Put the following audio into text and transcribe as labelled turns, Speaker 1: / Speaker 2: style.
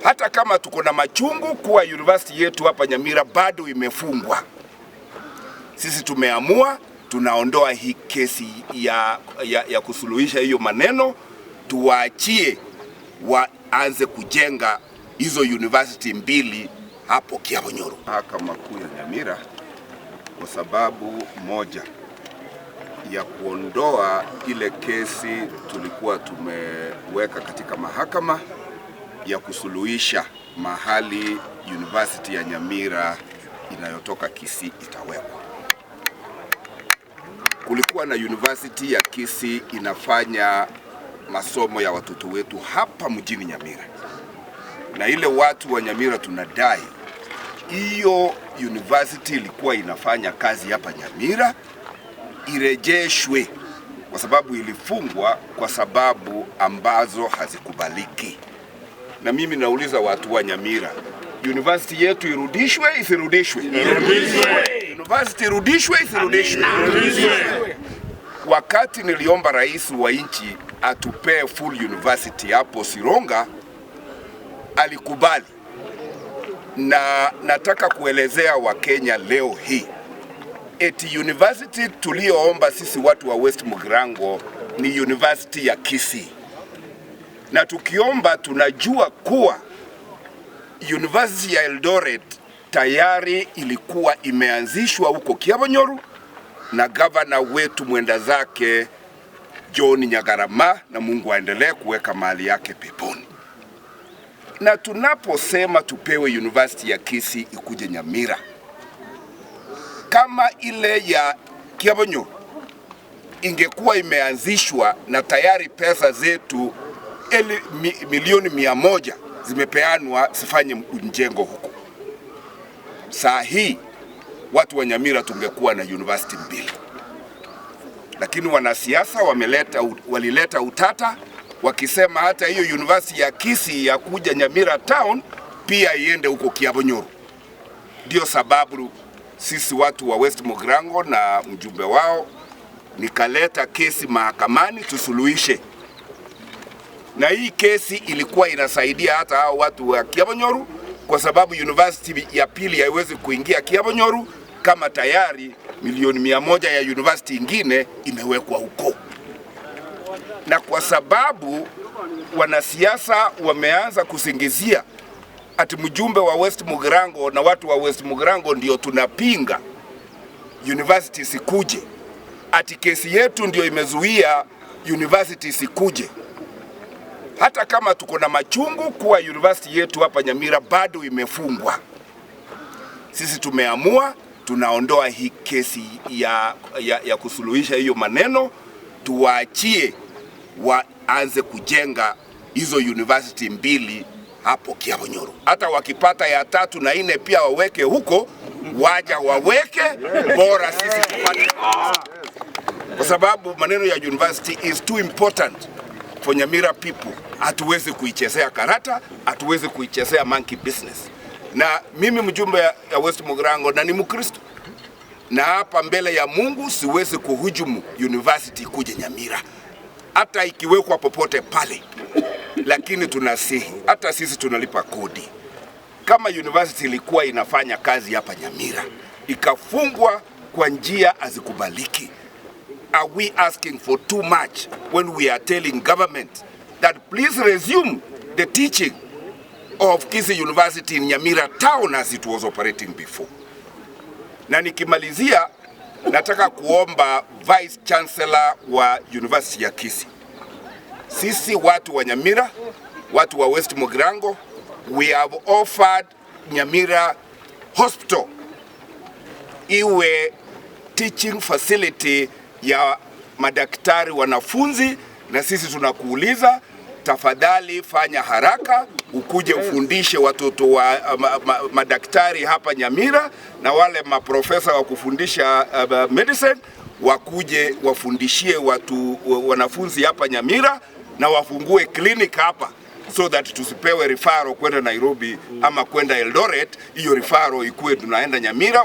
Speaker 1: Hata kama tuko na machungu kuwa university yetu hapa Nyamira bado imefungwa, sisi tumeamua tunaondoa hii kesi ya kusuluhisha hiyo maneno, tuwaachie waanze kujenga hizo university mbili hapo Kiabonyoru. Mahakama Kuu ya Nyamira kwa sababu moja ya kuondoa ile kesi tulikuwa tumeweka katika mahakama ya kusuluhisha mahali university ya Nyamira inayotoka Kisii itawekwa. Kulikuwa na university ya Kisii inafanya masomo ya watoto wetu hapa mjini Nyamira, na ile watu wa Nyamira tunadai hiyo university ilikuwa inafanya kazi hapa Nyamira irejeshwe, kwa sababu ilifungwa kwa sababu ambazo hazikubaliki. Na mimi nauliza watu wa Nyamira, university yetu irudishwe isirudishwe? Irudishwe. University irudishwe isirudishwe? Irudishwe. Wakati niliomba rais wa nchi atupee full university hapo Sironga, alikubali, na nataka kuelezea Wakenya leo hii eti university tulioomba sisi watu wa West Mugirango ni university ya Kisii, na tukiomba tunajua kuwa university ya Eldoret tayari ilikuwa imeanzishwa huko Kiabonyoru na gavana wetu mwenda zake John Nyagarama, na Mungu aendelee kuweka mali yake peponi. Na tunaposema tupewe university ya Kisii ikuje Nyamira, kama ile ya Kiabonyoru ingekuwa imeanzishwa na tayari pesa zetu 100,000,000 zimepeanwa zifanye mjengo huko, saa hii watu wa Nyamira tungekuwa na university mbili, lakini wanasiasa walileta utata wakisema hata hiyo university ya Kisii ya kuja Nyamira town pia iende huko Kiabonyoru. Ndio sababu sisi watu wa West Mugirango na mjumbe wao nikaleta kesi mahakamani tusuluhishe, na hii kesi ilikuwa inasaidia hata hao watu wa Kiabonyoru kwa sababu university ya pili haiwezi kuingia Kiabonyoru kama tayari 100,000,000 ya university ingine imewekwa huko. Na kwa sababu wanasiasa wameanza kusingizia ati mjumbe wa West Mugirango na watu wa West Mugirango ndio tunapinga university sikuje, ati kesi yetu ndio imezuia university sikuje. Hata kama tuko na machungu kuwa university yetu hapa Nyamira bado imefungwa, sisi tumeamua tunaondoa hii kesi ya kusuluhisha hiyo maneno, tuwaachie waanze kujenga hizo university mbili hapo Kiabonyoru. Hata wakipata ya tatu na nne pia waweke huko, waja waweke, bora sisi tupate, kwa sababu maneno ya university is too important for Nyamira people. Hatuwezi kuichezea karata, hatuwezi kuichezea monkey business. Na mimi mjumbe ya West Mugirango na ni Mkristo, na hapa mbele ya Mungu siwezi kuhujumu university kuje Nyamira, hata ikiwekwa popote pale, lakini tunasihi, hata sisi tunalipa kodi. Kama university ilikuwa inafanya kazi hapa Nyamira ikafungwa kwa njia hazikubaliki, are we asking for too much when we are telling government that please resume the teaching of Kisii University in Nyamira town as it was operating before? Na nikimalizia, nataka kuomba Vice Chancellor wa University ya Kisii, sisi watu wa Nyamira, watu wa West Mugirango, we have offered Nyamira Hospital iwe teaching facility ya madaktari wanafunzi, na sisi tunakuuliza tafadhali, fanya haraka ukuje ufundishe watoto wa madaktari hapa Nyamira na wale maprofesa wa kufundisha medicine wakuje wafundishie watu wanafunzi hapa Nyamira na wafungue clinic hapa so that tusipewe referral kwenda Nairobi ama kwenda Eldoret. Hiyo referral ikuwe tunaenda Nyamira.